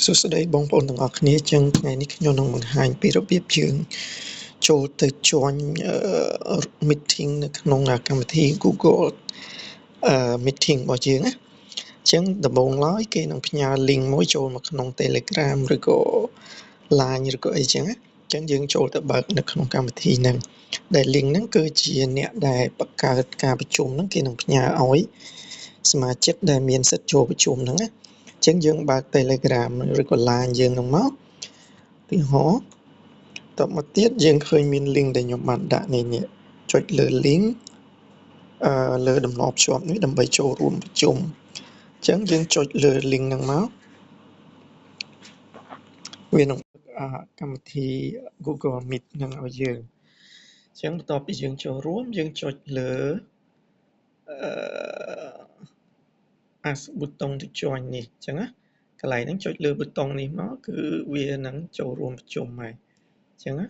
សួស្តីបងប្អូនទាំងអស់គ្នាចឹងថ្ងៃនេះខ្ញុំនឹងបង្ហាញពីរបៀបយើងចូលទៅ join meeting នៅក្នុងកម្មវិធី Google meeting របស់យើងណាចឹងដំបូងឡើយគេនឹងផ្ញើ link មួយចូលមកក្នុង Telegram ឬក៏ Line ឬក៏អីចឹងណាចឹងយើងចូលទៅបើកនៅក្នុងកម្មវិធីហ្នឹងដែល link ហ្នឹងគឺជាអ្នកដែលបង្កើតការប្រជុំហ្នឹងគេនឹងផ្ញើឲ្យសមាជិកដែលមានសិទ្ធិចូលប្រជុំហ្នឹងណាចឹងយើងបើក Telegram ឬក៏ Line យើងហ្នឹងមកទីហោតមកទៀតយើងឃើញមាន link ដែលខ្ញុំបានដាក់នេះនេះចុចលើ link អឺលើតំណភ្ជាប់នេះដើម្បីចូលរួមប្រជុំអញ្ចឹងយើងចុចលើ link ហ្នឹងមកវានឹងកម្មវិធី Google Meet ហ្នឹងឲ្យយើងអញ្ចឹងបន្ទាប់ពីយើងចូលរួមយើងចុចលើអឺ ask ប៊ូតុង to join នេះអញ្ចឹងណាកន្លែងហ្នឹងចុចលើប៊ូតុងនេះមកគឺវានឹងចូលរួមប្រជុំហើយអញ្ចឹងណា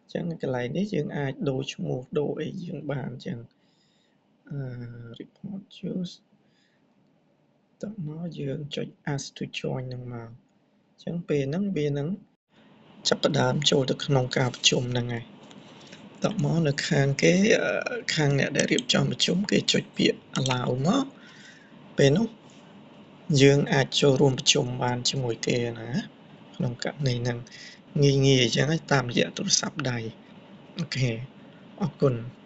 អញ្ចឹងកន្លែងនេះយើងអាចដូរឈ្មោះដូរអីយើងបានអញ្ចឹងអឺ report use តមកយើងចុច ask to join ហ្នឹងមកអញ្ចឹងពេលហ្នឹងវានឹងចាប់ផ្ដើមចូលទៅក្នុងការប្រជុំហ្នឹងហើយតមកនៅខាងគេខាងអ្នកដែលរៀបចំប្រជុំគេចុចពាក្យ allow មកពេលនោះយើងអាចចូលរួមប្រជុំបានជាមួយគេណាក្នុងករណីហ្នឹងងាយងាយអញ្ចឹងតាមរយៈទូរស័ព្ទដៃOK អរគុណ។